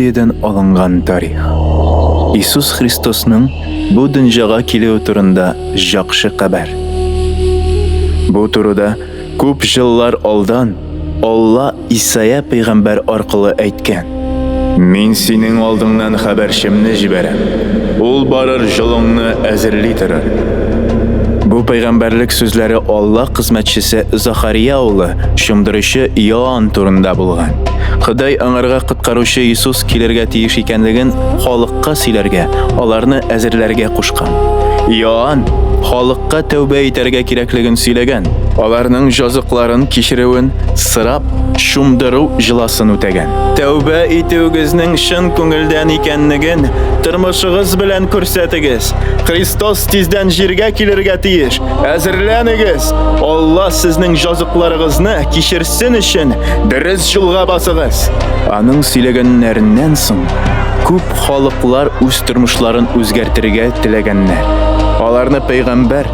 Библиядән алынган тарих. Иисус Христосның бу дөнҗага килүе турында җакшы хәбәр. Бу турыда күп җыллар алдан Алла Исая пәйгамбәр аркылы әйткән. Мин синең алдыңнан хәбәрчемне җибәрәм. Ул барыр җолыңны әзерли торыр. Бу пәйгамбәрлек сүзләре Алла хезмәтчесе Захария улы Чумдыручы Иоанн турында булган. Ходай аңарга коткаручы Иисус килергә тиеш икәнлеген халыкка сөйләргә, аларны әзерләргә кушкан. Иоанн халыкка тәүбә итәргә кирәклеген сөйләгән, аларның җазыкларын кичерүен сорап, чумдыру җыласын үтәгән. Тәүбә итүегезнең чын күңелдән икәнлеген тормышыгыз белән күрсәтегез. Христос тиздән җиргә килергә тиеш. Әзерләнегез! Алла сезнең җазыкларыгызны кичерсен өчен дөрес юлга басыгыз. Аның сөйләгәннәреннән соң күп халыклар үз тормышларын үзгәртергә теләгәннәр. Аларны пәйгамбәр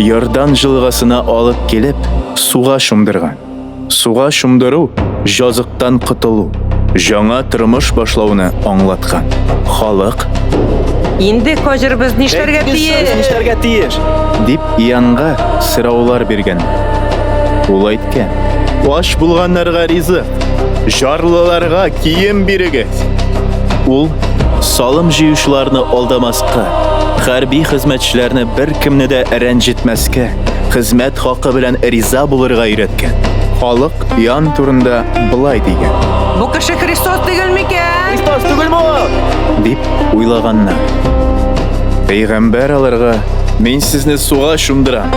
Йордан җылгасына алып килеп, суга чумдырган. Суга чумдыру җазыктан котылу, җаңа тормыш башлауны аңлаткан. Халык Инде хаҗыр без нишләргә тиеш? Нишләргә тиеш? дип Иоаннга сораулар биргән. Ул әйткән: Ач булганнарга ризык, жарлыларга кием бирегез. Ул салым җыючыларны алдамаска, хәрби хезмәтчеләрне беркемне дә рәнҗетмәскә, хезмәт хакы белән риза булырга өйрәткән. Халык Иоанн турында былай дигән. Бу кеше Христос түгел микән? Христос түгелме ул? дип уйлаганнар. Пәйгамбәр аларга: "Мин сезне суга чумдырам.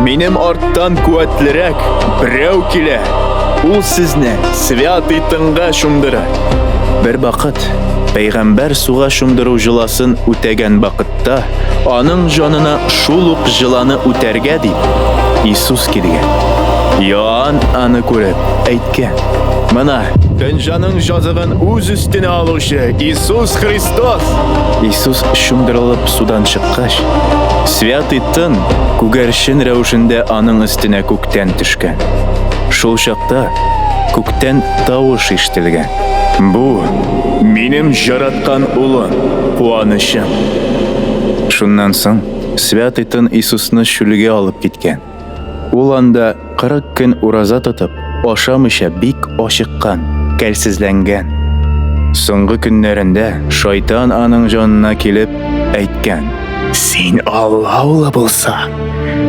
Минем арттан куәтлерәк берәү килә. Ул сезне Святый Тынга чумдырыр." Бер вакыт пәйгамбәр суга чумдыру җоласын үтәгән вакыт Та аның җанына шул ук җыланы үтәргә дип, Иисус килгән. Иоанн аны күреп, әйткән: Мына, дөнҗаның җазыгын үз өстенә алучы Иисус Христос! Иисус чумдырылып судан чыккач, Святый Тын күгәрчен рәвешендә аның өстенә күктән төшкән. Шул чакта күктән тавыш ишетелгән. Бу, минем җараткан улым, куанычым. Шуннан соң Святый Тын Иисусны чүлгә алып киткән. Ул анда 40 көн ураза тотып, ашамыйча бик ачыккан, кәлсезләнгән. Соңгы көннәрендә шайтан аның җанына килеп әйткән: Син Алла улы булсаң,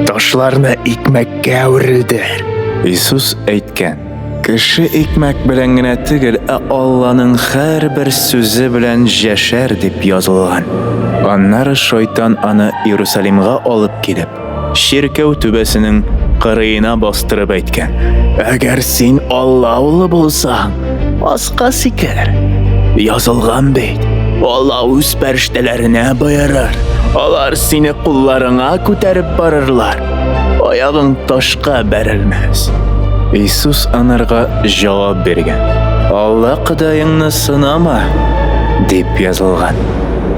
ташларны икмәккә әверелдер. Иисус әйткән: Кеше икмәк белән генә түгел, ә Алланың һәрбер сүзе белән җәшәр дип язылган. Аннары шайтан аны Иерусалимга алып килеп, чиркәү түбәсенең кырыена бастырып әйткән: Әгәр син Алла улы булсаң, аска сикер. Язылган бит: Алла үз фәрештәләренә боерыр. Алар сине кулларыңа күтәреп барырлар. Аягың ташка бәрелмәс. Иисус анарга җавап биргән. Алла Кодайыңны сынама, дип язылган.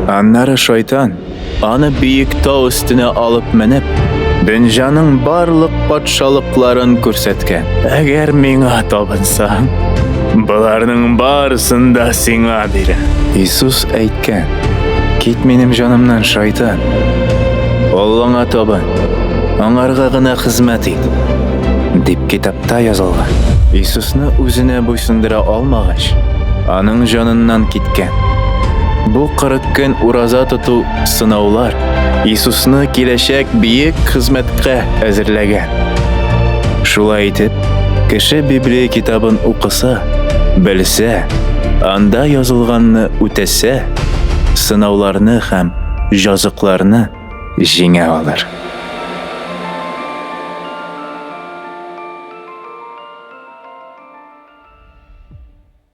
Аннары шайтан аны биек тау өстенә алып менеп, дөнҗаның барлык патшалыкларын күрсәткән. Әгәр миңа табынсаң, боларның барысын да сиңа бирәм. Иисус әйткән: Кит минем җанымнан, шайтан. Аллаңа табын, аңарга гына хезмәт ит, дип китапта язылган. Иисусны үзенә буйсындыра алмагач, аның җаныннан киткән. Бу 40 көн ураза тоту сынаулар Иисусны киләчәк биек хезмәткә әзерләгән. Шулай итеп, кеше Библия китабын укыса, белсә, анда язылганны үтәсә, сынауларны һәм җазыкларны җиңә алыр.